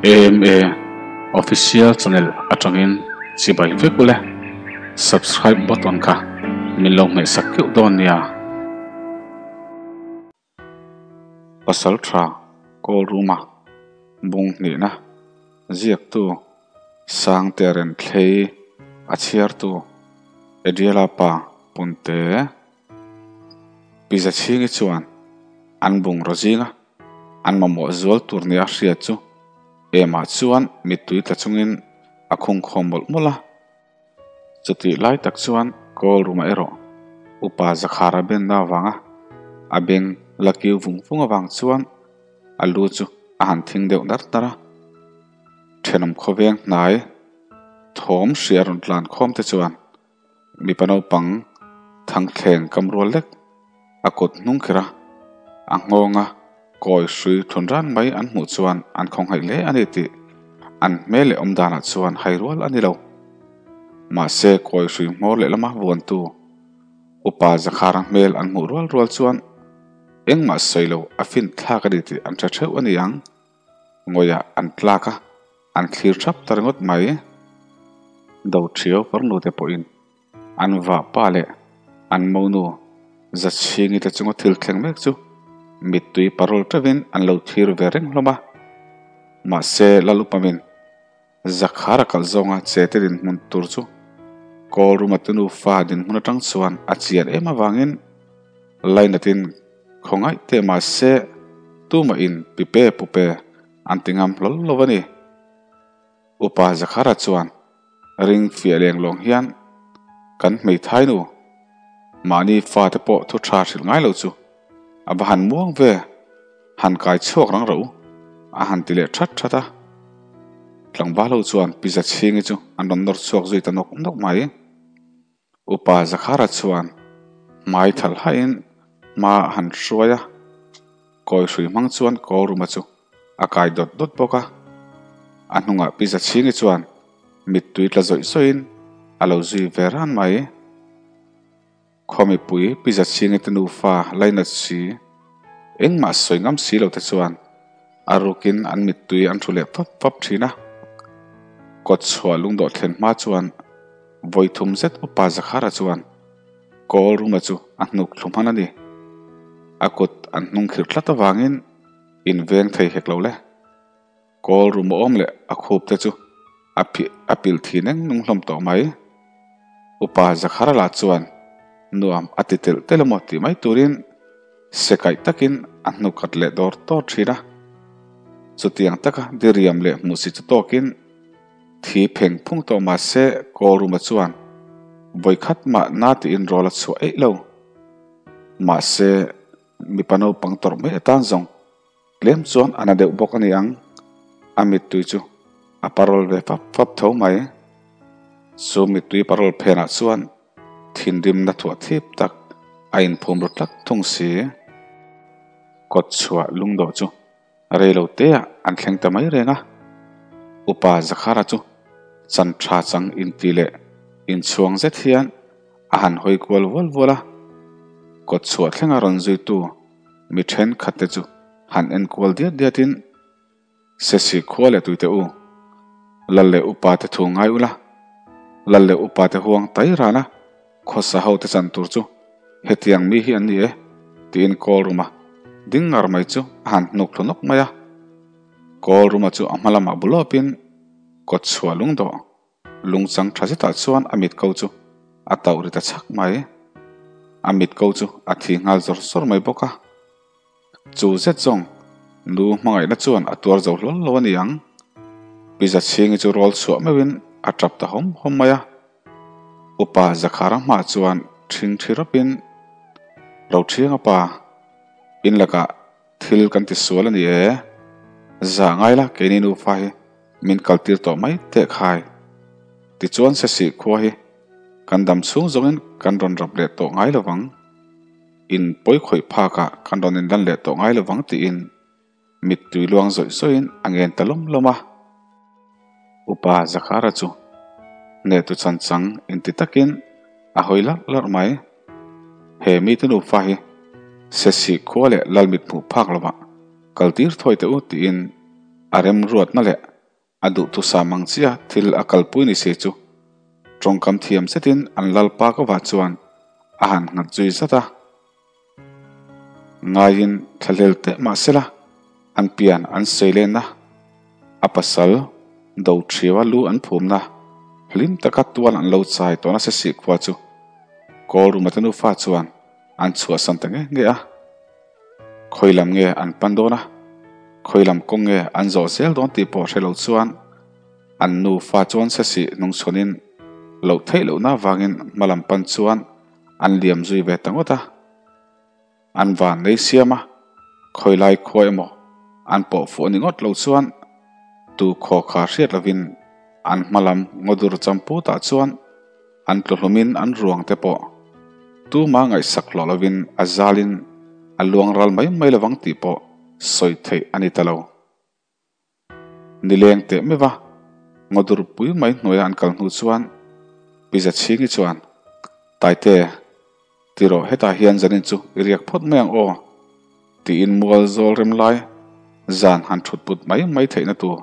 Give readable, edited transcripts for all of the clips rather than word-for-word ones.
AMA Official Channel atangin chibai vek ule. Subscribe button kha min lo hmehsak keuh dawn nia. Pasal tha call room a bung hnihna ziaktu Sangte Renthlei a chhiartu Adriela pa Punte Pi Zachhingi chuan an bungraw zinga an mamawh zual tur nia hriat chu emah chuan mittui tla chungin a khungkhawm mawlh mawlh a. Chutih lai tak chuan call room-ah erawh upa Zakhara benna avanga a beng la kiu vung vung avang chuan a lu chu a han thing deuh dar dar a. Thenawm khawveng hnai thawm hria rawn tlan khawm te chuan Mipa naupang thangthleng kam rual lek a kut hnung kher a, a nghawnga kawi hrui thun ran mai an hmuh chuan an khawngaih hle a ni tih an hmel leh awm danah chuan hai rual a ni lo. Mahse kawi hrui hmawr leh lama vuantu upa Zakhara hmel an hmuh rual rual chuan engmah sawi lo a fin thlak a ni tih an hre theuh a ni ang. Ngawiah an tlak a, an thlir thap ta ringawt mai. Dothiau farnu te pawhin an vahpa leh an monu Zachhingi te chunga thil thleng mek chu mittui parawl teuhin an lo thlir ve reng hlawm a. Mahse Lalupamin Zakhara kalh zawnga che te dinhmun tur chu Kawl Ruma te nufa dinhmun atang chuan a chian em avangin lainatin khawngaih teh mahse tumah in pipe pupe an ti ngam hlawl lo a ni. Upa Zakhara chuan ring fiah leng lawng hian kan hmeithai nu mahni fate pawh thu tha hrilh ngai lo chu a va han muang ve, han kai chhuak rang ro a han ti leh that that a. Tlangval ho chuan Pi Zachhingi chu an rawn nawr chhuak zui ta nawk nawk mai. Upa Zakhara chuan hmai thalh hain hma a han hruai a, kawi hrui hmang chuan Kawlruma chu a kai dawt dawt bawk a. A hnungah Pi Zachhingi chuan mittui tla zawih zawihin a lo zui ve ran mai. Khaw mipui Pi Zachhingi te nufa lainat si, engmah sawi ngam si lo te chuan a rukin an mittui an thu leh fap fap thin a. Kawt chhuah lungdawh thlen hma chuan vawi thum zet upa Zakhara chuan Kawl Ruma chu a hnuk thlu hman a ni. A kut an hnung khirh tlat avangin inveng thei hek lo le. Kawl rum awm leh a khup te chu a phih a pilh thi neng nung hlawm tawh mai. Upa Zakhara lah chuan nuam a ti telh telh emaw tih mai turin se kaih takin a hnuk khat leh dawr dawr thin a. Chutiang taka diriam leh hmuhsi chu tawkin thi pheng phung tawh mah se Kawl ruma chuan vawikhat mah na tiin rawl a chhuah eih lo. Mahse mipa naupang tawrh mai atan zawng Tlem chuan a na deuh bawk a ni ang, a mittui chu a parawl ve fap fap tho mai. Chu mittui parawl phenah chuan thinrimna thuah thip tak a inphum ru tlat thung si. Kawt chhuah lungdawh chu rei lo teah an thleng ta mai reng a, Upa Zakhara chu chan tha chang inti leh inchhuang zet hian a han hawi kual vual vual a, kawt chhuah thlenga rawn zuitu Mi thenkhatte chu han enkual diat diatin, Sesi khua leh tuite u, lal leh upate thu ngai ula, lal leh upate huang tai rana khawsa hote chan tur chu hetiang mi hi an ni e, tiin Kawl Ruma ding ngar mai chu a han hnuk thlu nawk mai a. Kawl Ruma chu a hma lamah bu lawpin kawt chhuah lung dawh. Lungchang tha zetah chuan a mit ko chu a tauh ri ta chhak mai. A mit ko chu a thi nghal zawr zawr mai bawk a. Chu zet zawng nu hmangaihna chuan a tuar zo hlawl lo a ni ang. Pi Zachhingi chu rawl chhuah meuhin a tap ta hawm hawm mai a. Upa Zakhara hmaah chuan ṭhing ṭhi rawpin, Rothianga pa, in lakah thil kan ti sual a ni e. Zah ngai la keini nufa hi Min kaltir tawh mai teh khai. Tichuan Sesih khua hi kan dam chhung zawngin kan rawn rap leh tawh ngai lovang. In pawi khawih phakah kan rawn inlan leh tawh ngai lovang tiin mittui luang zawih zawihin a ngen ta lawm lawm a. Upa Zakhara chu hnehtu chan chang inti takin a hawi larh larh mai. He mite nufa hi Sesih khua leh Lalmit hmuh phak lovah kaltir thawi teh u tiin a remruatna leh. A duhthusam ang chiah thil a kalpui ni se chu tawngkam thiam zetin an lalpa ka vah chuan a han nghat zui zat a. Ngaiin thlahlel teh mah sela an pian an sawi lenna, a pasal do thiaua lu an phumna hlim taka tual an lo chai tawh nasa si khua chu Kawlruma te nufa chuan an chhuahsan ta nge nge a. Khawi lam nge an pan dawn a, khawi lam kawng nge an zawh zel dawn tih pawh hre lo chuan an nufa chuan sesih hnungchhawnin loh theih lohna avangin hma lam pan chuan an liam zui ve ta ngawt a. An van nei siam a, khawi lai khua emaw an pawh fuh a ni ngawt lo chuan tu khaw kha hriat lovin an hma lam ngawdur champutah chuan An tluhlumin an ruang te pawh tuma ngaihsak hlawh lovin a zalin a luang ral mai mai lovang tih pawh sawi theih a ni ta lo. Nileng teh meuh a, ngawdur pui mai hnuaia an kal hnu chuan Pi Zachhingi chuan, Taite, ti rawh hetah hian zanin chu i riak phawt mai ang aw, tiin mual zawl rem lai zan han thut put mai mai theihna tur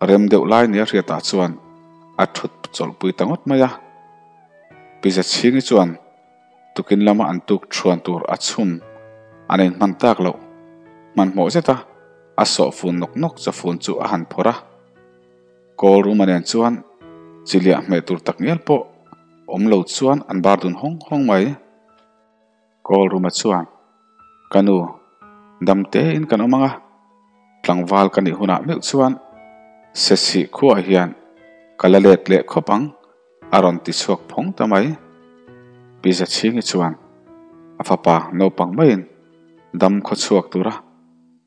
Rem deuh lai nia hriatah chuan a thut chawlhpui ta ngawt mai a. Pi Zachhingi chuan tukin lama an tuk thuan tur a chhum a nei hman tak loh. Hmanhmawh zeta a sawhfun nawk nawk chawfun chu a han phawrh a. Kawl ruma nen chuan chiliah hmeh tur tak ngial pawh awm lo chuan an bar dun hawng hawng mai. Kawl ruma chuan, Ka nu, dam tein kan awm ang a, tlangval ka nih hunah meuh chuan Sesih khuaah hian ka la let leh khawp ang, a rawn ti chhuak phawng ta mai. Pi Zachhingi chuan a fapa naupang maiin dam khaw chhuak tura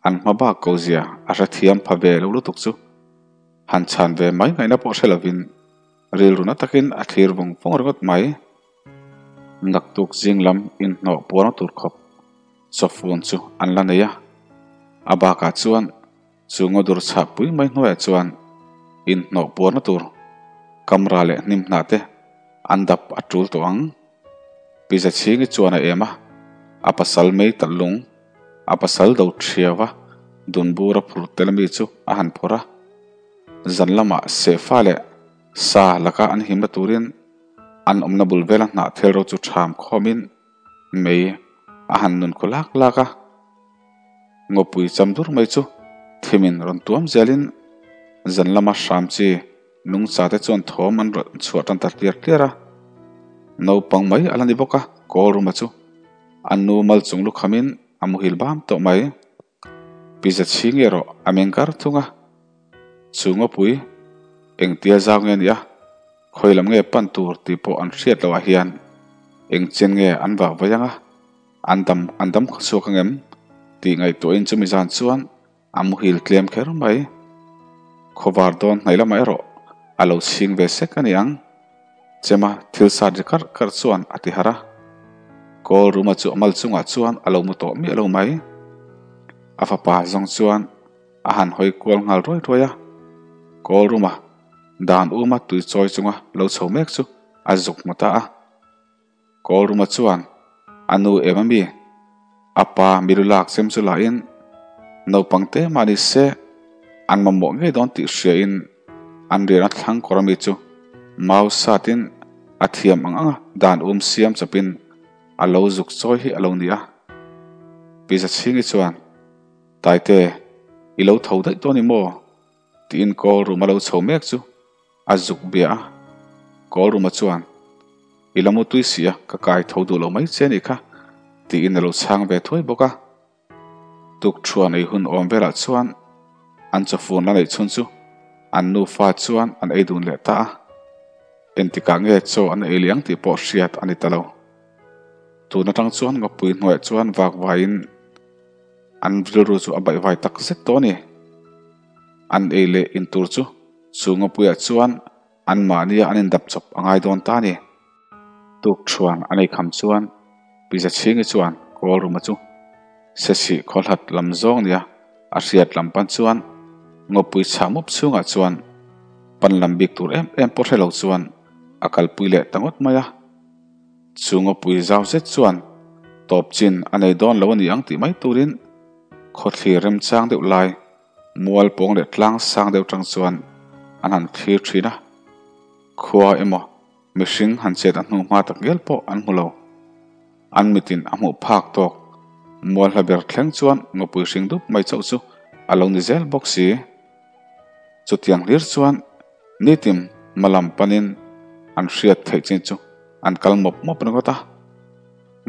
an hma bak ko zia a hrethiam pha ve lo lutuk chu han chhan ve mai ngaihna pawh hre lovin rilru na takin a thlir vawng vawng ringawt mai. Naktuk zing lam inhnawh puarna tur khawp chawfun chu an la nei a, a bakah chuan chu ngawdur chhah pui mai hnuaiah chuan inhnawh puarna tur camera leh hnim hnah te an dap a tul tawh ang. Pi Zachhingi chuan a em a, a pasal mei talh lung, a pasal do thiau a, dunbur a phur tel mi chu a han phawrh a, zan lamah sehfa leh sa laka an himna turin An awmna bul vela hnah thel ro chu ṭham khawmin mei a han nun khaw lak lak a. Ngawpui cham dur mai chu thimin rawn tuam zelin zan lama hram chi nungcha te chuan thawm an rawn chhuah tan ta tliar tliar a. Naupang mai a la ni bawk a, kawl ruma chu a nu mal chung lukhamin a muhil bam tawh mai. Pi Zachhingi erawh a meng kar thung a, Chu ngawpui engtia zau nge nia, khawi lam nge pan tur tih pawh an hriat loh ah hian eng chen nge an vak vai ang a, an dam an dam khaw chhuak ang em tih ngaihtuahin chumi zan chuan a muhil tlem kher mai. Khawvar dawn hnaih lamah erawh a lo chhing ve sek a ni ang. Chema thil sat ri karh karh chuan a ti harh a. Kawl ruma chu a mal chungah chuan a lo mu tawh miah lo mai. A fapa zawng chuan a han hawi kual nghal ruai ruai a. Kawl ruma dan uma tui chawi chunga lo chho mek chu a zuk hmu ta a. Kawl ruma chuan a nu em a mi? A pa milu lak chem chu lahin naupang te mah ni se an mamawh ngei dawn tih hriain an rian a thlang kawr ami chu mau satin a thiam ang anga dan um siam chawpin a lo zuk chawi hi a lo ni a. Pi Zachhingi chuan, Taite, i lo tho daih dawn i maw? tiin kawl room a lo chho mek chu a zuk bia a. Kawl room-a chuan, I la mutui si a, ka kai tho duh lo mai che a nih kha, tiin a lo chhang ve thuai bawk a. Tukthuan ei hun awm velah chuan an chawfun la neih chhun chu an nufa chuan an ei dun leh ta a. Engtikah nge chaw an ei leh ang tih pawh hriat a ni ta lo. Tun atang chuan ngawpui hnuaiah chuan vakvaiin An rilru chu a baihvai tak zet tawh a ni. An ei leh in tur chu chu ngawpuiah chuan anmahnia an indap chawp a ngai dawn ta a ni. Tukthuan an ei kham chuan Pi Zachhingi chuan kawl ruma chu Sesih khawhlat lam zawng nia a hriat lam pan chuan ngawpui chhah mup chhungah chuan pan lam bik tur em em pawh hre lo chuan a kalpui leh ta ngawt mai a. Chu ngawpui zau zet chuan tawp chin a nei dawn lo a ni ang tih mai turin khawthlir remchang deuh lai mual pawng leh tlang sang deuh tang chuan an han thlir thin a, khua emaw mihring han chet a hnu hma tak ngial pawh an hmu lo. An mitin a hmuh phak tawk mual hla ber thleng chuan ngawpui hring dup mai chauh chu a lo ni zel bawk si. Chutiang hlir chuan nitin hma lam panin an hriat theih chin chu an kal mawp mawp ringawt a,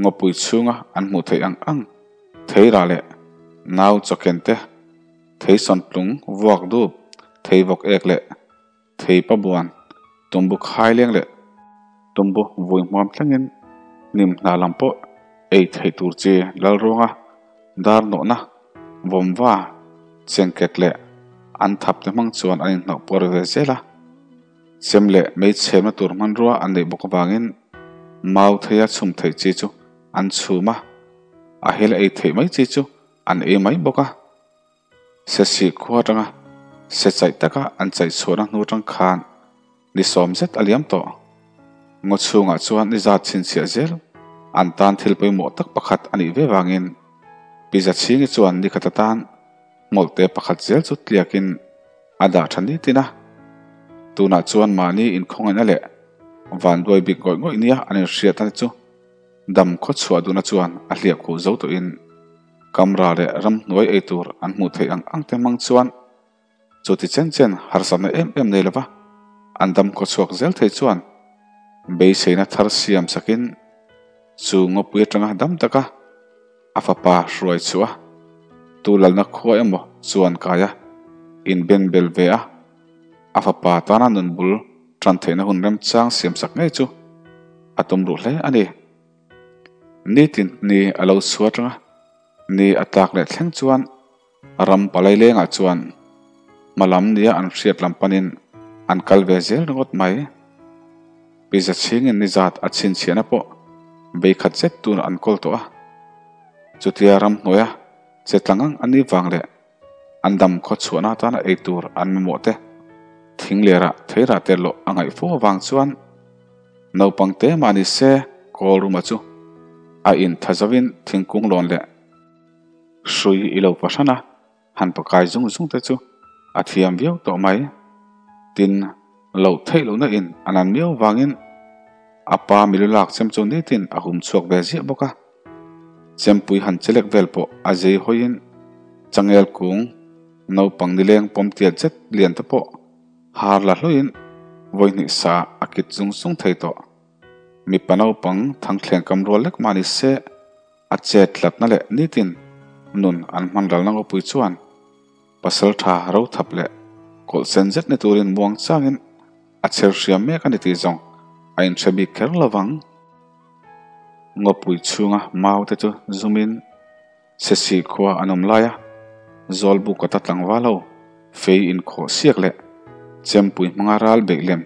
ngawpui chhunga an hmuh theih ang ang theirah leh nau chawken te, theisawntlung vuak dup, theivawk ek leh theipa buan, tumbu khaileng leh tumbu vui hmuam thlengin hnim hna lam pawh ei theih tur chi lalruanga dar nawhna vawmva chengket leh an thap te hmang chuan an inhnawh puar ve zel a. Chem leh mei chhemna tur hmanrua an neih bawk avangin mau theia chhum theih chi chu an chhum a, a hel ei theih mai chi chu an ei mai bawk a. Sesih khua atanga se chaih taka an chaih chhuahna hnu atang khan ni sawm zet a liam tawh. Ngaw chhungah chuan ni zat chhinchhiah zel an tan thil pawimawh tak pakhat a nih ve vangin Pi Zachhingi chuan ni khat atan hmawlhte pakhat zel chu tliakin a dah tha nitin a. Tunah chuan mahni inkhawngaihna leh vanduai bik ngawih ngawih nia an inhriatna te chu dam khawchhuah duhna chuan a hliah khuh zo tawhin Kamra leh ramhnuai ei tur an hmuh theih ang ang te hmang chuan chuti chen chen harsatna em em nei lova an dam khawchhuak zel thei chuan beiseina thar siam sakin chu ngawpui atanga dam taka a fapa hruai chhuah a, tu lalna khua emaw chuan kai a, inben bel ve a, a fapa tana nun bul tan theihna hun remchang siam sak ngei chu a tum ruh hle a ni. Nitin ni a lo chhuat reng a, ni a tlak leh thleng chuan ram palai lengah chuan hma lam nia an hriat lam panin an kal ve zel ringawt mai. Pizza chhingin ni zat a chhinchhiahna pawh bei khat zet tun an kawl tawh a. Chutia ramhnuaia che tlang ang a ni vang leh an dam khaw chhuahna atana ei tur an mamawh te thing lerah theirah te lawh a ngaih fo avang chuan Naupang te mah ni se kawl ruma chu a in tha zovin thingkung lawn leh hrui i lo pahran a, han pakai zung zung te chu a thiam viau tawh mai. Tin, loh theih lohna in a nan miau vangin a pa milu lak chem chu nitin a hum chhuak ve ziah bawk a. Chempui han chelek vel pawh a zei hawiin changel kung naupang nileng pawm tiat zet lian te pawh Har la hluiin vawihnih sa a kit zung zung thei tawh. Mipa naupang thangthleng kam rual lek mah ni se, a chet tlatna leh nitin nun an hman ralna ngawpui chuan pasal tha ro thap leh kawlh sen zet ni turin muang changin a chher hriam mek a ni tih zawng a inhre bik kher lovang. Ngawpui chhunga mau te chu zumin Sesi khua an awm lai a, Zawlbuk a ta tlangval ho fei inkhawh siak leh chempui hmanga ral beih lem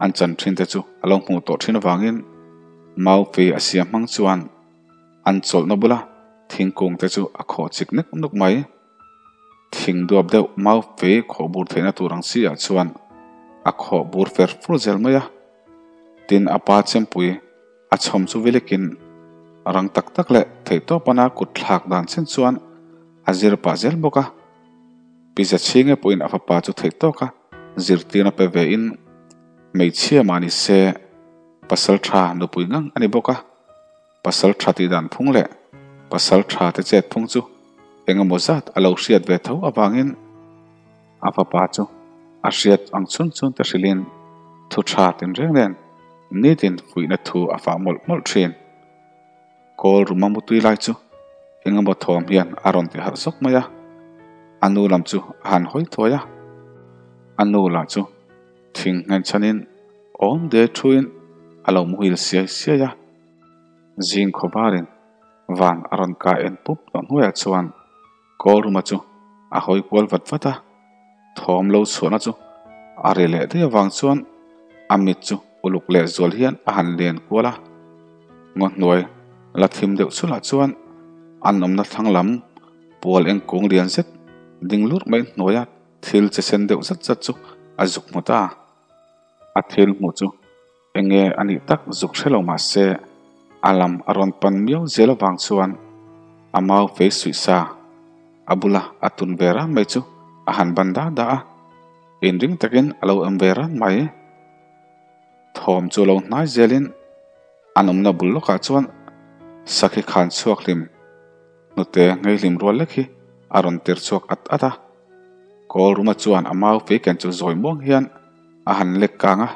an chan thin te chu a lo hmuh tawh thin avangin mau fei a siam hmang chuan an chawlhna bula thingkung te chu a khawh chik nek nuk mai. Thing duap deuh mau fei khawh bur theihna tur ang chi ah chuan a khawh bur fer fur zel mai a, tin a pa chempui A chhawm chu vilikin rang tak tak leh theihtawpana kut thlak dan chen chuan a zir pah zel bawk a. Pi Zachhinge pawhin a fapa chu theihtawka zirtirna pe vein hmeichhia mah ni se pasal tha nupui ngang a ni bawk a. Pasal tha tih dan phung leh pasal tha te chet phung chu engemaw zat a lo hriat ve tho avangin A fapa chu a hriat ang chhun chhun te hrilhin thu tha tinreng nen nitin fuihna thu a fah mawlh mawlh thin. Kawl ruma mutui lai chu engemaw thawm hian a rawn ti harh zawk mai a, a nu lam chu a han hawi thuai a. A nu lah chu thing nghen chhanin awm diai thuin a lo muhil siai siai a. Zing khawvarin van a rawn kai en pup tawh hnuaiah chuan Kawl ruma chu a hawi kual vat vat a, thawm lo chhuahna chu a ri leh daih avang chuan a mit chu uluk leh zual hian a han len kual a. Ngaw hnuai la thim deuh chhulah chuan an awmna thlang lam pual eng kung lian zet ding lurh mai hnuaia thil che sen deuh zat zat chu a zuk hmu ta. A thil hmuh chu Enge a nih tak zuk hre lo mah se, a lam a rawn pan miau zel avang chuan a mau fei suih sa a bula a tun ve ran mai chu a han ban da da a. Inring takin a lo awm ve ran mai. Thawm chu lo hnai zelin an awmna bul lawkah chuan sakhi khan chhuak hlim hnute ngei hlim rual lek hi a rawn tir chhuak at at a. Kawlruma chuan a mau fei ken chu zawi muang hian a han lek kang a.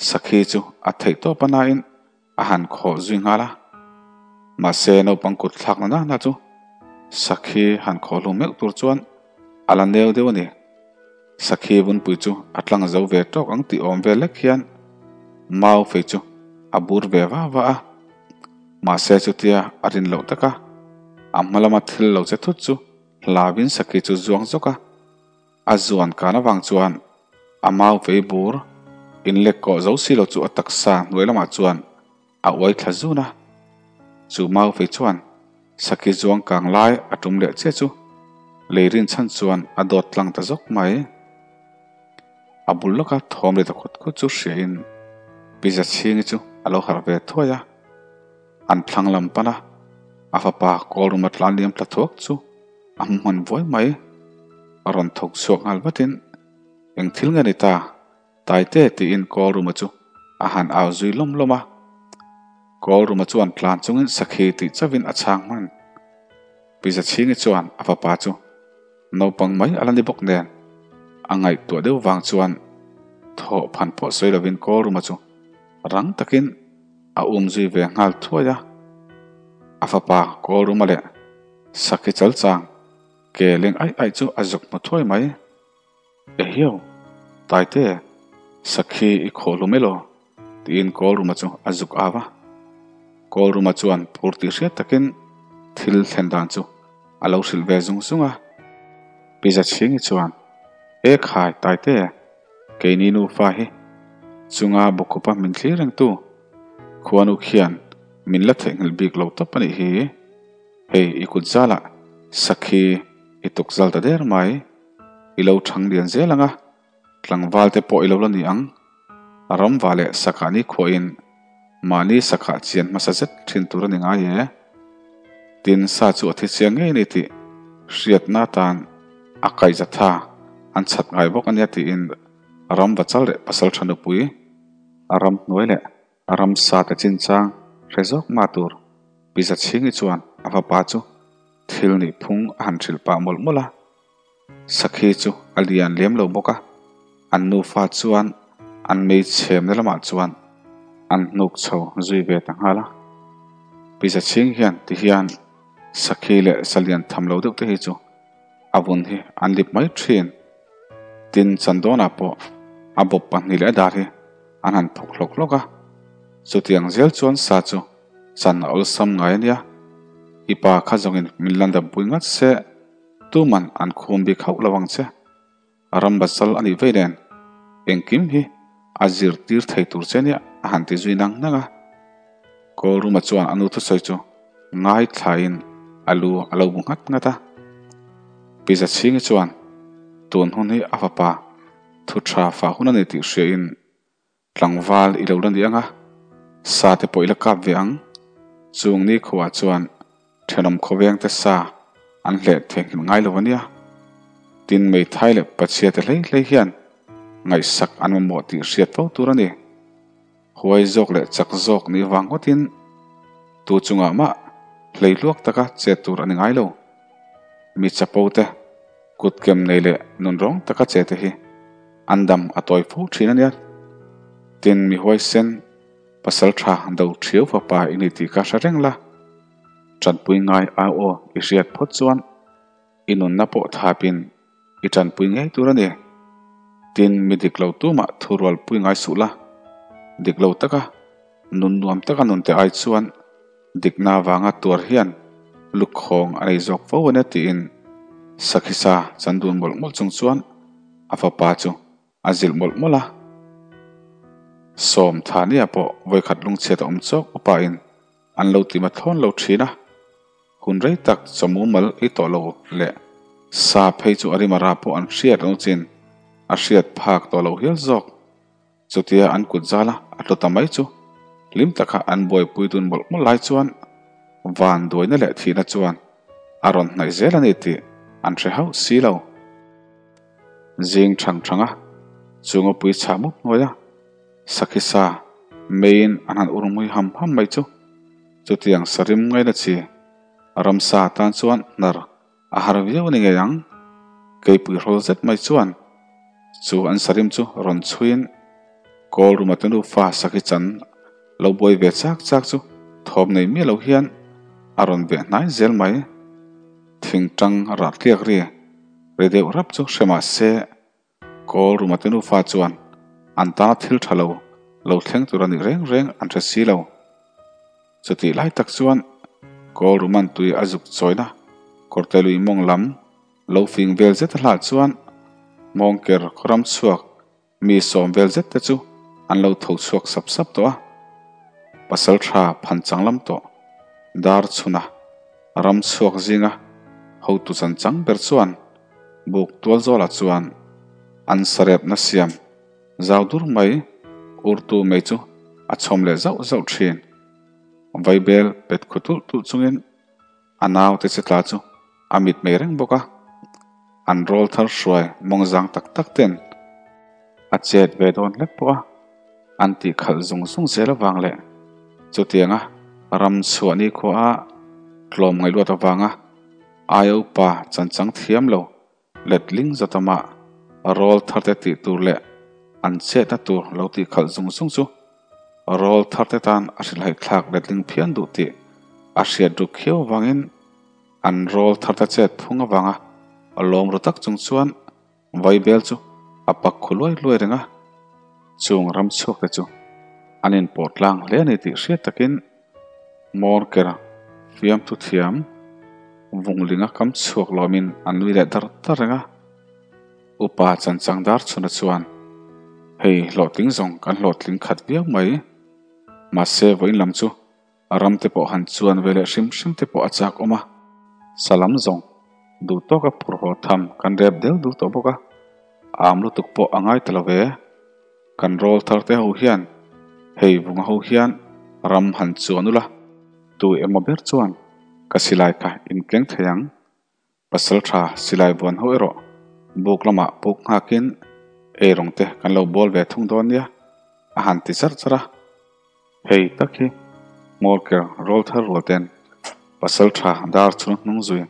Sakhi chu a theih tawp a nain a han khawh zui nghal a. Mahse naupang kut thlak na na chu sakhi han khawh hlum meuh tur chuan a la neu deuh a ni. Sakhi vunpui chu a tlang zo ve tawk ang tih awm vel lek hian mau fei chu a bur ve va va a. Mahse chutia a rin loh taka a hma lama thil lo che thut chu hlauin sakhi chu zuang zawk a. A zuan kan avang chuan a mau vei bur inlek kawh zo si lo chu a taksa hnuai lamah chuan a uai thla zun a. Chu mau vei chuan sakhi zuang kang lai a tum leh chiah chu lei rin chhan chuan a dawt tlang ta zawk mai. A bul lawka thawm leh ta khut khut chu hriain Pizza chhingi chu a lo harh ve thuai a. An thlang lam pan a, a fapa Kawlruma tlan liam tla thuak chu a hmu hman vuai mai. A rawn thawk chhuak nghal vatin, Eng thil nge ni ta? Taite tiin Kawlruma chu a han au zui lawm lawm a. Kawlruma chuan tlan chungin sakhi tih chauhin a chhang hman. Pi Zachhingi chuan a fapa chu naupang mai a la ni bawk nen a ngaihtuah deuh vang chuan thawh phan pawh sawi lovin Kawlruma chu rang takin a um zui ve nghal thuai a. A fapa Kawlruma leh Sakhi chalchang ke leng aih aih chu a zuk hmu thuai mai. Ehiau, Taite, Sakhi i khawh hlum elaw? tiin Kawlruma chu a zuk au a. Kawlruma chuan phur tih hriat takin thil thlen dan chu a lo hrilh ve zung zung a. Pi Zachhingi chuan, E khai, Taite, keini nufa hi chunga bawkhupa min thlir rengtu khuanu khian min la theihnghilh bik lo tawp a nih hi. Hei i kut zalah Sakhi i tuk zal ta der mai. I lo thang lian zel ang a, tlangval te pawh i lo la ni ang. Ramva leh sakah ni khuahin mahni sakah chian hmasa zet thin tur a ni ngai e. Tin, sa chu a thi chiang ngei a ni tih hriatna atan a kaihza tha an chhat ngai bawk a nia tiin ramva chal leh pasal tha nupui, ramhnuai leh ramsa te chinchang hre zawk mah tur Pi Zachhingi chuan a fapa chu thil nih phung a han hrilh pah mawlh mawlh a. Sakhi chu a lian lem lo bawk a, an nufa chuan an mei chhemna lamah chuan an hnuk chho zui ve ta nghal a. Pi Zachhing hian ti hian Sakhi leh sa lian tham lo deuh te hi chu a vun hi an lip mai thin. Tin, Chandawnah pawh a bawp pahnih leh a dar hi an han phawk hlawk hlawk a, chutiang zel chuan sa chu chan a awlsam ngai a nia. I pa kha zawngin min la dampui ngat se. Tuman an khum bik hauh lo ang che. Ram basal a nih vei nen engkim hi a zirtir thei tur che nia a han ti zui nang nang a. Kawlruma chuan a nu thusawi chu ngaithlain a lu a lo bu nghat nghat a. Pi Zachhingi chuan tun hun hi a fapa thu tha fah hun a ni tih hriain Tlangval i lo la ni ang a, sa te pawh i la kap ve ang. Chung ni khuah chuan thenawm khawveng te sa an hleh theihnghilh ngai lo a nia. Tin, Meithai leh Pachhia te hlei hlei hian ngaihsak an mamawh tih hriat fo tur a ni. Huai zawk leh chak zawk nih vang ngawtin tu chungah mah hlei hluak taka chet tur a ni ngai lo. Mi chapo te, kutkem nei leh nunrawng taka che te hi An dam a tawi fo thin a nia. Tin, mi huaisen, pasal tha do thiau fapa i ni tih kha hre reng la. Tanpui ngai au aw i hriat phawt chuan i nunna pawh thapin i tanpui ngei tur a ni. Tin, mi dik lo tumah thurual pui ngai suh la. Dik lo taka nun nuam taka nunte ai chuan Dikna avanga tuar hian lukhawng a nei zawk fo a nia tiin Sakhisa chan dun mawlh mawlh chung chuan a fapa chu a zilh mawlh mawlh a. Sawm Thania pawh vawikhat lungchhiat a awm chawk upain an lo ti mathlawn lo thin a. Hun rei tak chawmumal ei tawh lo leh sa phei chu a rim a ra pawh an hriat lo chin a hriat phak tawh lo hial zawk. Chutia an kut zala a tlu ta mai chu hlim taka an buaipui dun mawlh mawlh lai chuan van duaina leh thihna chuan a rawn hnaih zel a ni tih an hre hauh si lo. Zing thang thang a, chunga pui chhah mup hnuai a, sakhi sa meiin an han ur mui ham ham mai chu. Chutiang sarim ngaina chi ramsa tan chuan hnar a har viau a ni ngei ang. Keipui hrawl zet mai chuan chu an sarim chu rawn chhuiin Kawl ruma te nufa sakhi chan lo buai ve chak chak chu thawm nei miah lo hian a rawn veh hnai zel mai. Thingtang rah tliak ri ri deuh rap chu hre mah se Kawl ruma te nufa chuan an tana thil tha lo lo thleng tur a nih reng reng an hre si lo. Chutih lai tak chuan Kawl ruman tui a zuk chawina kawrte lui mawng lam lo fing vel zet a hlah chuan mawngker khawram chhuak Mi sawm vel zet te chu an lo tho chhuak sap sap tawh a, pasal tha phan chang lam tawh dar chhuna ram chhuak zinga hotu chan chang ber chuan buk tual zawlah chuan an sarepna siam zau dur mai urtu mei chu a chhawm leh zauh zauh thin. Vaibel pet khu tulh tulh chungin A naute che tla chu a mit mai reng bawk a, an rawl thar hruai mawng zang tak tak ten a chet ve dawn hlek pawh a, an tih khalh zung zung zel avang leh chutianga ram chhuah ni khua a tlawm ngaihluat avanga aia upa chanchang thiam lo letling zatama rawl tharte tih tur leh an chetna tur lo tih khalh zung zung chu rawl tharte tan a hrilhhaih thlak letling phian duh tih a hriat ruk khiau avangin an rawl tharte chet phung avanga a lawm ru tak chung chuan vaibel chu a pak khu luai luai reng a. Chung ram chhuak te chu an inpawh tlang hle a ni tih hriat takin Morker fiamthu thiam vunglinga kam chhuak lawmin an nui leh dar dar reng a. Upa chanchang dar chhuna chuan, Hei hlawhtling zawng kan hlawhtling khat viau mai. Mahse vawiin lam chu ram te pawh han chuan ve leh hrim hrim te pawh a chak awm a. Salam zawng duh tawka phur haw tham kan rep del dul tawh bawk a, am lutuk pawh a ngai ta lo ve. Kan rawl thar te ho hian hei vunga ho hian ram han chuan ula, tu emaw ber chuan ka silai kha in keng thei ang. Pasal tha silai buan ho erawh buk lamah puk nghakin eirawng te kan lo bawl ve thung dawn nia a han ti charh charh a. Hei tak hi Hmawlker rawl thar rual ten pasal tha dar chhung hnung zui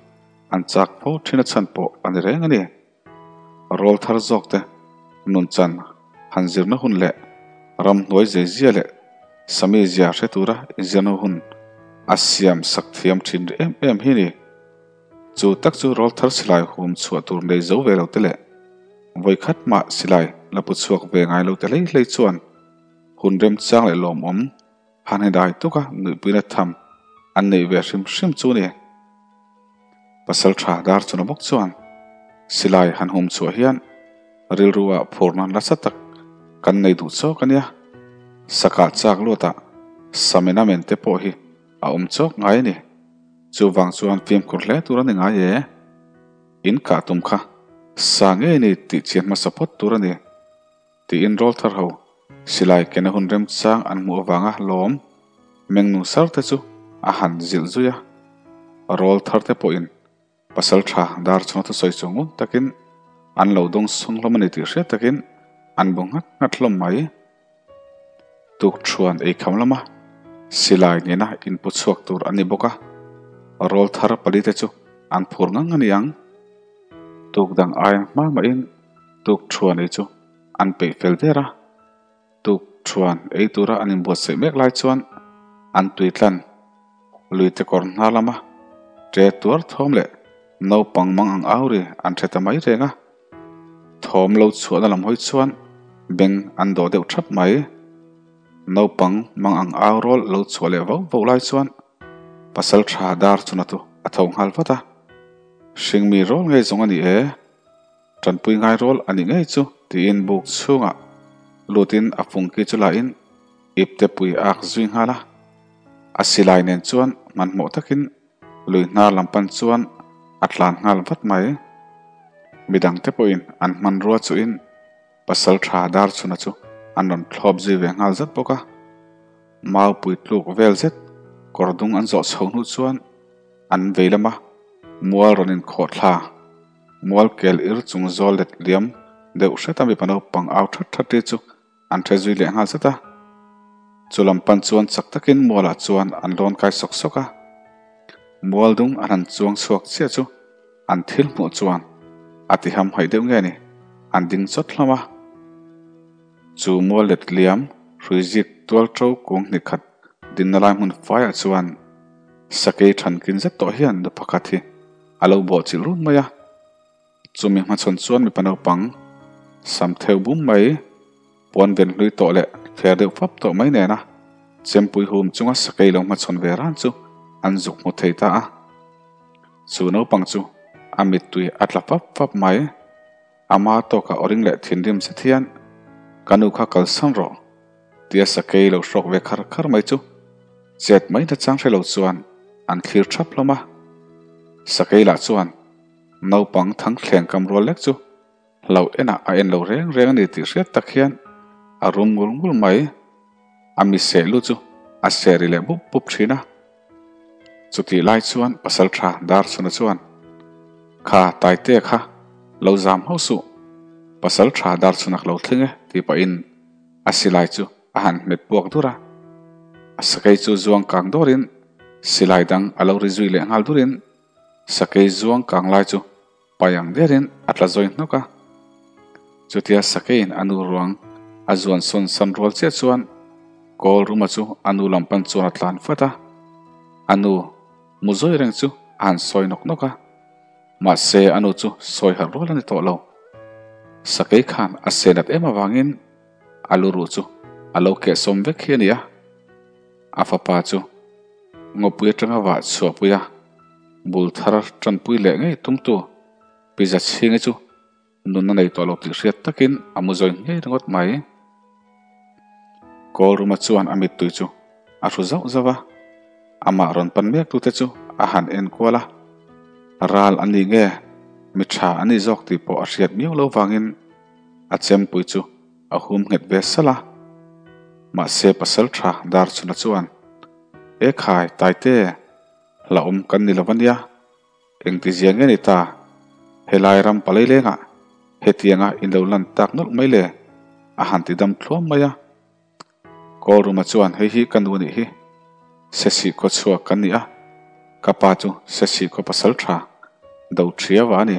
an chak fo thin a chhan pawh a ni reng a ni. Rawl thar zawk te nun chan han zirna hun leh ramhnuai zeizia leh sami zia hre tura inzirna hun a siam sak thiam thin ri em em hi ni. Chu tak chu rawl thar silai hum chhuah tur nei zo ve lo te leh vawikhat mah silai la pu chhuak ve ngai lo te hlei hlei chuan hun remchang leh lawmawm han hidai tuk a nuihpuina tham an neih ve hrim hrim chu ni. Pasal tha dar chuna bawk chuan silai han hum chhuah hian rilru ah phurna nasa tak kan nei duh chawk a nia. Sakah chak luatah Samena men te pawh hi a awm chawk ngai a ni. Chuvang chuan fimkhur hle tur a ni ngai e. In kah tum kha sa ngei ni tih chian hmasa phawt tur a ni. Tiin rawl thar ho silai kena hun remchang an hmuh avanga lawm mengnu sar te chu a han zilh zui a. Rawl thar te pawhin pasal tha dar chhunga thusawi chu ngun takin an lo dawng sung hlawm a ni tih hriat takin an bu nghat nghat hlawm mai. Tukṭhuan eikham lama silai nena inpu chhuak tur a ni bawk a, rawl thar palite chu an phur ngang a ni ang. Tuk dang aia hma mahin tukṭhuan ei chu an peih fel der a, tukṭhuan ei tura an inbuatsaih mek lai chuan an tui tlan luite kawr hnar lama ṭe tuar thawm leh naupang mang ang au ri an hre ta mai reng a. Thawm lo chhuahna lam hawi chuan beng an dawh deuh thap mai. Naupang mang ang au rawl lo chhuah leh vauh vauh lai chuan pasal tha dar chuna chu a tho nghal vat a. Hringmi rawl ngei zawng a ni e, tanpui ngai rawl a nih ngei chu tiin buk chhungah lutin a fungki chu lahin ipte pui a ak zui nghal a. A silai nen chuan hmanhmawh takin Lui hnar lam pan chuan a tlan nghal vat mai. Midangte pawhin an hmanrua chuhin pasal tha dar chhuna chu an rawn thlawp zui ve nghal zat bawk a. Maupui tluk vel zet kawr dung an zawh chho hnu chuan an vei lama mual rawn inkhawh thla, mual kel ir chung zawl let liam deuh hret a mipa naupang au that that ri chu an hre zui leh nghal zat a. Chu lam pan chuan chak takin mualah chuan an lawn kai sawk sawk a. Mual dung an han chuang chhuak chiah chu an thil hmuh chuan a ti hamhaih deuh nge ni, an ding chawt hlawm a. Chu mual let liam hrui zik tual to kung hni khat dinna lai hmun faiah chuan sakei thankin zet tawh hian nu pakhat hi a lo bawhchilh run mai a. Chumi hmachhawn chuan mipa naupang sam theu bum mai, puan ven hlui tawh leh fer deuh fap tawh mai nena chempui hum chunga sakei lo hmachhawn ve ran chu an zuk hmu thei ta a. Chu naupang chu a mittui a tla fap fap mai. Ama tawka awring leh thinrim zet hian, Ka nu kha kalsan rawh, tia sakei lo hrawk ve khar khar mai chu chet mai nachang hre lo chuan an thlir thap hlawm a. Sakei lah chuan naupang thang thleng kam rual lek chu hlauh enah a en lo reng reng a ni tih hriat tak hian a rum ngul ngul mai. A mi seh lu chu a seh ri leh bup bup thin a. Chutih lai chuan Pasaltha Darchhuna chuan, Kha Taitea kha lo zam hauh suh, Pasaltha Darchhuna ka lo thleng e tih pahin a silai chu a han hmet puak dur a. A sakei chu zuang kang dawrin silai dang a lo ri zui leh nghal durin sakei zuang kang lai chu pai ang derin a tla zawi hnawk a. Chutia sakeiin a nu ruang a zuan sawn san rual chiah chuan kawl ruma chu a nu lam pan chuan a tlan fat a. A nu mu zawi reng chu a han sawi nawk nawk a. Mahse a nu chu sawi harh rual a ni tawh lo. Sakei khan a senat em avangin a lu ruh chu a lo kehsawm vek hi a ni a. A fapa chu ngawpui atanga vah chhuahpui a, bul thar tanpui leh ngei tumtu Pizza chhingi chu nunna nei tawh lo tih hriat takin a mu zawi ngei ringawt mai. Kawl ruma chuan a mittui chu a hru zauh zauh a, amah rawn pan mek tute chu a han en kual a, ral a ni nge mi tha a ni zawk tih pawh a hriat miau lo vangin a chempui chu a hum nghet ve salh a. Mahse pasal tha Darchhuna chuan, E khai, Taite, hlauhawm kan ni lo a nia, engtizia nge ni ta? Helai ram palei lengah hetianga in lo lan tak nawlh mai le, a han ti dam thluam mai a. Kawlruma chuan hei hi ka nu nih hi, Sesih khaw chhuak kan ni a, ka pa chu Sesih khaw pasal tha, do thria va a ni.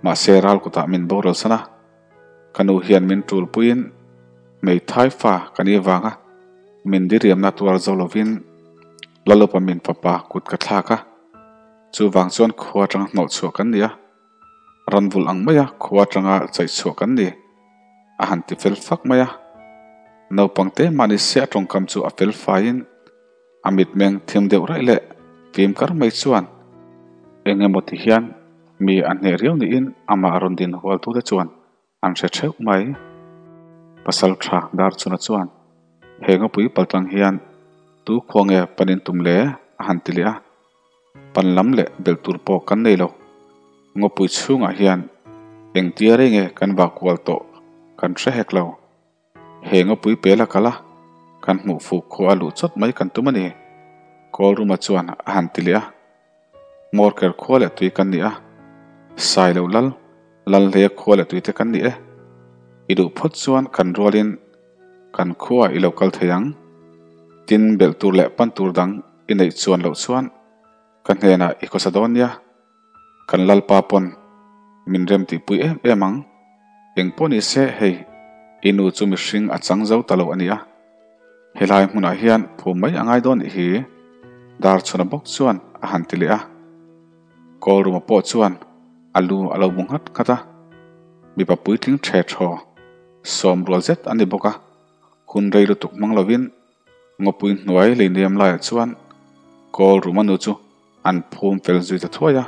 Mahse ral kutah min boral san a, ka nu hian min tul puiin hmeithai fa ka nih vanga min diriamna tuar zo lovin Lalupa min fapa kut ka thlak a, chuvang chuan khua atanga hnawh chhuah kan ni a, ran vulh ang maia khua atanga chaih chhuah kan ni a han ti fel fak mai a. Naupang te mahni se a tawngkam chu a fel faiin a mitmeng thim deuh raih leh fim kar mai chuan eng emaw ti hian mi a hneh riau niin amah rawn din hualtute chuan an hre theuh mai. Pasal tha Darchhuna chuan he ngawpui paltlang hian tu khua nge panin tum le a han ti leh a, pan lam leh belh tur pawh kan nei lo. Ngawpui chhungah hian engtia rei nge kan vah kual tawh kan hre hek lo. He ngawpui pela kal a, kan hmuh fuk khua a luh chawt mai kan tum a ni. Kawlruma chuan a han ti leh a. Hmawrker khua leh tui kan ni a, Sailo lal, Lalhleia khua leh tuite kan ni e. I duh phawt chuan kan rualin kan khuaah i lo kal thei ang. Tin, belh tur leh pan tur dang i neih chuan loh chuan ka hnenah i khawsa dawn nia. Kan Lalpa pawn min rem tihpui em em ang. Eng pawh ni se hei i nu chu mihring a chang zo ta lo a nia. Helai hmunah hian phum mai a ngai dawn nih hi Darchhuna bawk chuan a han ti leh a. Kawlruma pawh chuan a lu a lo bu nghat nghat a. Mipa puitling ṭhe ṭhaw sawm rual zet a ni bawk a. Hun rei lutuk hmang lovin ngawpui hnuai leiniam laiah chuan Kawlruma nu chu an phum fel zui ta thuai a.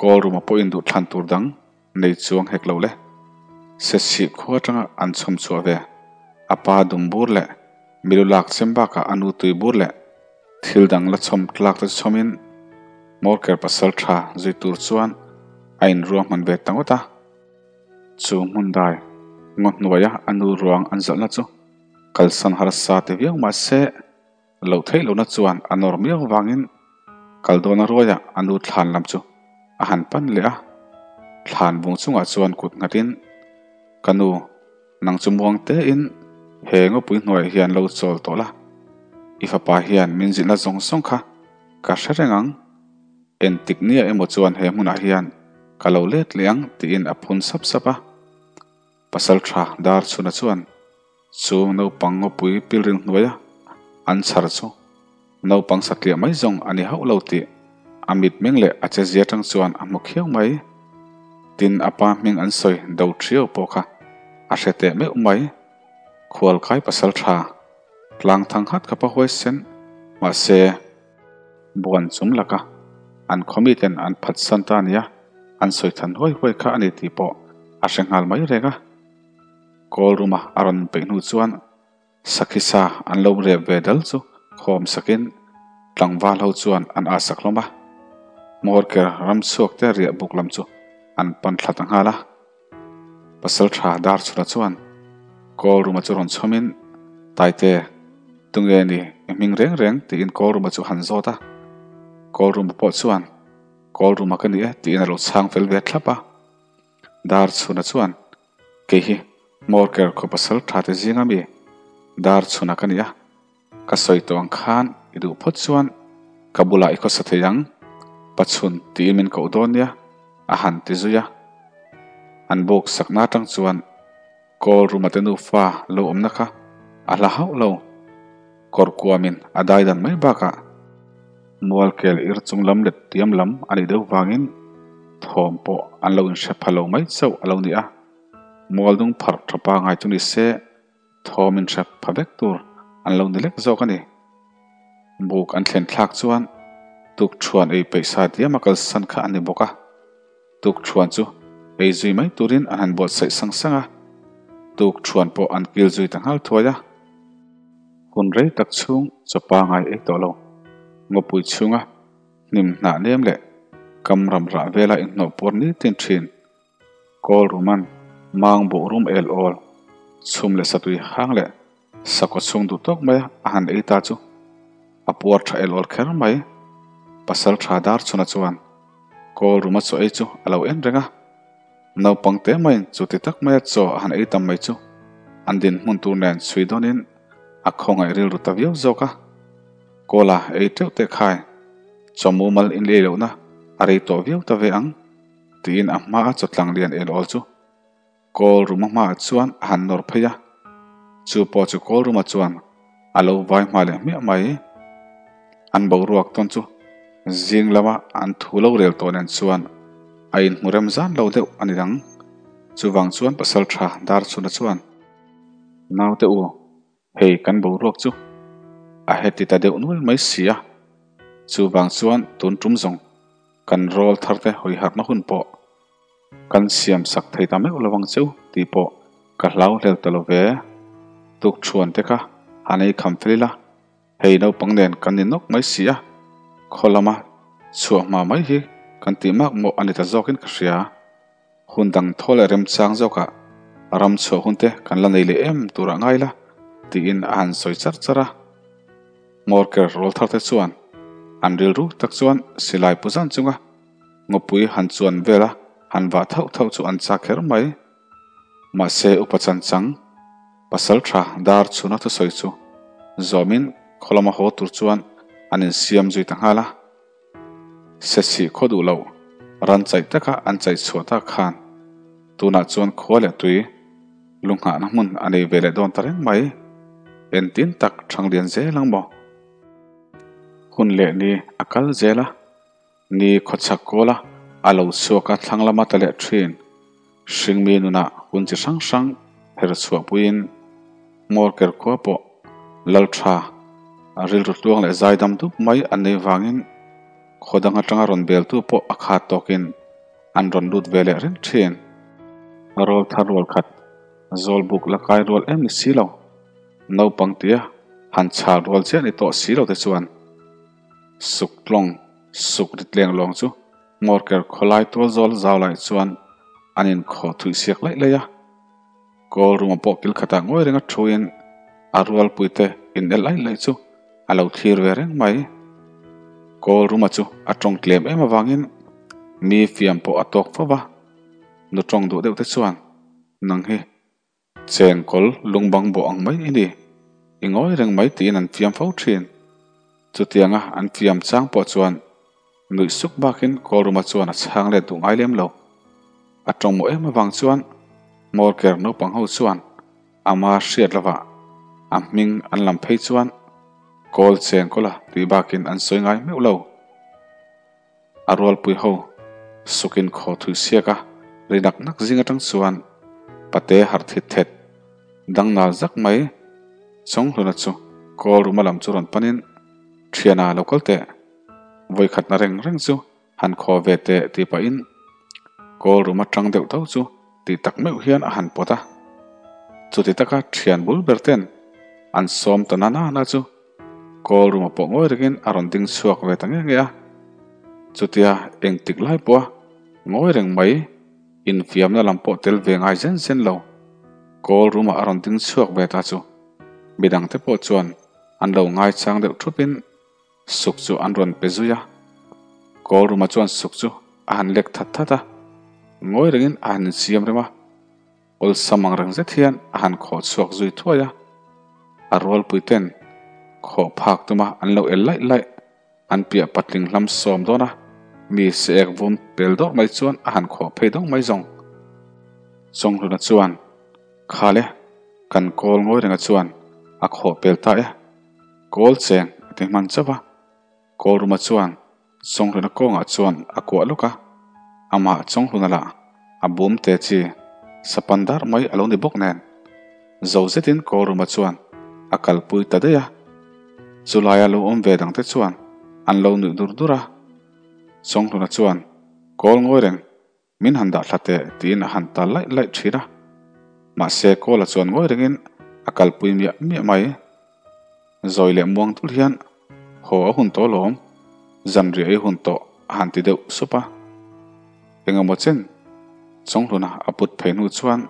Kawlruma pawhin duh thlan tur dang nei chuang hek lo le. Sechhih khua atanga an chhawm chhuah ve. A pa dum bur leh milu lak chem bakah a nu tui bur leh thil dang la chhawm tlak te chu chhawmin Morker pasal tha zui tur chuan a inruahman ve ta ngawt a. Chu hmun dai ngaw hnuaia a nu ruang an zalhna chu kalsan harsa ti viau mahse, Loh theih lohna chuan a nawr miau vangin kal dawna ruaiah a nu thlan lam chu a han pan leh a. Thlan vung chungah chuan kut nghatin Ka nu, nang chu muang tein he ngawpui hnuaiah hian lo chawl tawh la, i fapa hian min zilhna zawng zawng kha ka hre reng ang. Entik nia emaw chuan he hmunah hian ka lo let leh ang tiin a phun sap sap a. Pasaltha Darchhuna chuan chu naupang ngawpui pilril hnuaia an chhar chu naupang satliah mai zawng a ni hauh lo tih a mitmeng leh a chezia atang chuan a hmu khiau mai. Tin, a pa hming an sawi do thiau pawh kha a hre teh meuh mai. Khualkai pasaltha tlang thang hat kha pa huaisen mahse, Buan chung laka an khawmiten an phatsan ta nia an sawi than huai huai kha a ni tih pawh a hre nghal mai reng a. Call room a a rawn peih hnu chuan sakhi sa an lo rep ve dal chu khawm sakin tlangval ho chuan an aa sak hlawm a. Hmawrker ram chhuak te riah buk lam chu an pan thla ta nghal a. Pasaltha Darchhura chuan call room-a chu rawn chhawmin, Taite, tunge ni i hming reng reng? tiin call room-a chu han zawt a. Call room-a pawh chuan, Call room-a ka ni e tiin a lo chhang fel ve thlap a. Darchhuna chuan, Kei hi Hmawrker khaw pasaltha te zinga mi Darchhuna ka ni a. Ka sawi tawh ang khan i duh phawt chuan ka bulah i khawsa thei ang, Pachhun tiin min koh dawn nia, a han ti zui a. An buk sakna atang chuan Kawl Ruma te nufa lo awmna kha a hla hauh lo. Kawr kuamin a dai dan mai bakah Mualkel ir chung lam let tiam lam a nih deuh vangin thawm pawh an lo inhre pha lo mai chauh a lo ni a. Mualdung pharh tha pangai chu ni se Thawm in hrep pha vek tur an lo ni lek zawk a ni. Buk an thlen thlak chuan tukṭhuan ei peih sa diam a kalsan kha a ni bawk a. Tukṭhuan chu ei zui mai turin an han buatsaih sang sang a, tukṭhuan pawh an kil zui ta nghal thuai a. Hun rei tak chhung chaw pangai ei tawh lo, ngawpui chhunga hnim hnah nem leh kam ram rah vela inhnawh puar nitin ṭhin. Kawl ruman mang buh rum el awl, chhum leh satui hang leh sakhaw chhung duh tawk mai a han ei ta chu a puar tha el awl kher mai. Pasal tha dar chhuna chuan kawl ruma chaw ei chu a lo en reng a, naupang te maiin chuti tak maia chaw a han ei tam mai chu an dinhmun tur nen chhui dawnin a khawngaih rilru ta viau zawk a. Kawla ei teuh teh khai, chaw mumal in lei lohna a rei tawh viau ta ve ang. Tiin a hmaa chawtlang lian el awl chu Kawl Ruma hmaah chuan a han nawr phei a, chu pawh chu Kawl Ruma chuan a lo vai hma leh hmiah mai. An boruak tawn chu zing lama an thu lo rel tawh nen chuan a inhmu rem zan lo deuh a ni dang. Chuvang chuan pasal tha Darchhuna chuan, Naute u, Hei kan boruak chu a heti ta deuh nual mai si a, chuvang chuan tun tum zawng kan rawl thar te hawi harhna hun pawh kan siam sak thei ta meuh lo ang cheu tih pawh ka hlau hlel ta lo ve. Tukṭhuan te kha han ei kham fel ila, hei naupang nen kan ni nawk mai si a, khaw lama chhuah hma mai hi kan tih mak mawh a ni ta zawkin ka hria. Hun dang thaw leh remchang zawkah ram chhuah hun te kan la nei leh em turah ngai la, tiin a han sawi char char a. Ngawrker rawl thar te chuan an rilru tak chuan silai pu zan chunga ngawpui han chuan vela han vah thauh thauh chu an chak kher mai. Mahse upa chanchang pasal tha dar chhuna thusawi chu zawmin khaw lama haw tur chuan an insiam zui ta nghal a. Sesih khaw duh loh ran chaih taka an chaih chhuah tak khan tunah chuan khua leh tui lu nghahna hmun a nei ve leh dawn ta reng mai. Entin tak thang lian zel ang maw? Hun leh ni a kal zel a, ni khawchhak kawl a, a lo chhuak a thlang lama ta leh thin. Hringmi nunah hun chi hrang hrang her chhuah puiin Hmawrker khua pawh Laltha a rilru tluang leh zaidam dup mai an nei vangin khaw dang atanga rawn beltu pawh a khat tawkin an rawn lut ve leh reng thin. Rawl thar rual khat Zawlbuk la kai rual em ni si lo, naupang tia han chhal rual chiah ni tawh si lo te chuan suk tlawng suk rit leng lawng chu Hmawrker khawlai tual zawl zau lai chuan an inkhawh thuih siak laih laih a. Kawl ruma pawh kil khatah ngawi renga thuin a rualpuite in el laih laih chu a lo thlir ve reng mai. Kawl ruma chu a tawng tlem em avangin mi fiam pawh a tawk fo va, nu tawng duh deuh te chuan, Nang hi. Chengkawl lungbang bawh ang mai i ni. I ngawi reng mai tiin an fiam fo thin. Chutianga an fiam chang pawh chuan nuih suk bakin Kawlruma chuan a chhang let duh ngai lem lo. A tawngmawh em avang chuan Hmawlker naupang ho chuan ama hriat lovah a hming an lam phei chuan Kawl Chengkawla tih bakin an sawi ngai meuh lo. A rualpui ho sukin khaw thui siak a, ri nak nak zing atang chuan pate harh thit thet dang nal zak mai. Chawnghluna chu kawl ruma lam chu rawn panin thiana lo kal teh, vawikhatna reng reng chu han khaw ve teh tih pahin kawl ruma tang deuh tho chu tih tak meuh hian a han pawt a. Chuti taka thian bul ber ten an sawm ta na na chu Kawl room-a pawh ngawi rengin a rawn ding chhuak ve ta nge nge a. Chutia engtik lai pawha ngawi reng mai infiamna lam pawh tel ve ngai zen zen lo kawl room-ah a rawn ding chhuak ve ta chu midangte pawh chuan an lo ngaichang deuh thupin suk chu an rawn pe zui a. Kawl room-a chuan suk chu a han lek that that a, ngawi rengin a han insiam rem a. Awlsam ang reng zet hian a han khawh chhuak zui thuai a, a rualpui ten khawh phak tuma an lo el laih laih, an piah patling hlam sawm dawn a, mi se ek vum pel dawrh mai chuan a han khawh phei dawng mai zawng. Chawnghluna chuan, Khale, kan kawl ngawi renga chuan a khawh pel ta e, kawl cheng a ti hman chauh a, Kawlruma chuan Chawnghluna kawngah chuan a kuah lawk a, amah Chawnghluna lah a bum te chi sapan dar mai a lo ni bawk nen. Zo zetin Kawlruma chuan a kalpui ta daih a, chulaia lo awm ve dangte chuan an lo nuih dur dur a. Chawnghluna chuan kawl ngawi reng Min han dah thla teh tiin a han tal laih laih thin a, mahse Kawla chuan ngawi rengin a kalpui miah miah mai. Zawi leh muang dul hian haw a hun tawh alawm, zanriah ei hun tawh a han ti deuh sup a. Engemaw chen Chawnghluna a put phei hnu chuan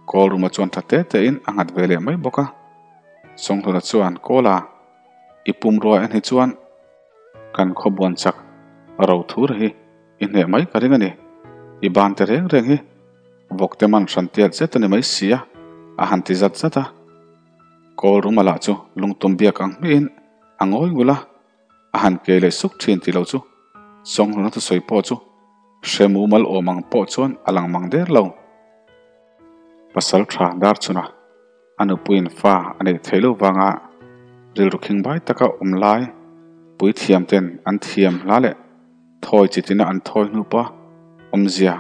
Kawl ruma chuan tha te tein a nghat ve leh mai bawk a. Chawnghluna chuan Kawla i pumrua en hi chuan kan khawbuan chak ro thur hi I hneh mai ka ring a ni. I ban te reng reng hi vawkte man hran tiat zet a ni mai si a, a han ti zat zat a. Kawl ruma lah chu lungtum biak ang hmihin a ngawi ngul a, a han kei leh suk thin tih lo chu Chawnghluna thusawi pawh chu hre mumal awm ang pawh chuan a lang mang der lo. Pasal tha dar chhuna a nupuiin fa a neih theih loh vanga rilru khingbai taka awm lai puithiam ten an thiam hla leh thawi chi tina an thawi hnu pawha awmzia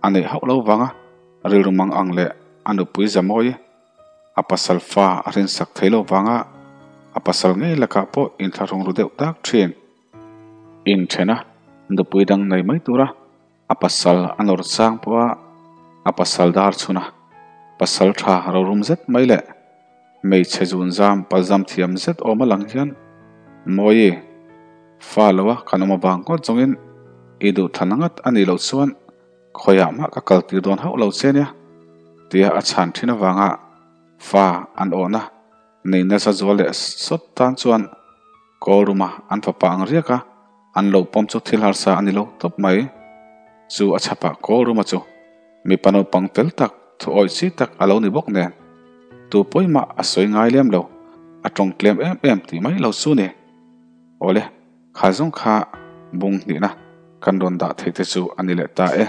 a neih hauh loh vanga rilru mang ang leh a nupui zamawi a pasal fa a rinsak theih loh vanga a pasal ngei lakah pawh inthlahrung ru deuh tak thin. Inthena nupui dang nei mai tura A pasal a nawr chang pawh a, a pasal dar chhun a, pasal tha rorum zet mai leh hmeichhe zun zam palzam thiam zet awm a lang hian Mawi, fa lo a kan awm avang ngawt zawngin i duh thlan ngat a nih loh chuan khawiah mah ka kal tir dawn hauh lo che nia tia a chhan thin avanga fa an awhna nei nasa zual leh sawt tan chuan Kawl ruma an fapa ang riak a, an lo pawm chu thil harsa a ni lo tawp mai. Chu a chhapah kawl ruma chu mipa naupang fel tak, thu awih chi tak a lo ni bawk nen, tu pawimah a sawi ngai lem lo, a tawng tlem em em tih mai lo chu ni. Awle, kha zawng kha bung hnihna kan rawn dah theih te chu a ni leh ta e.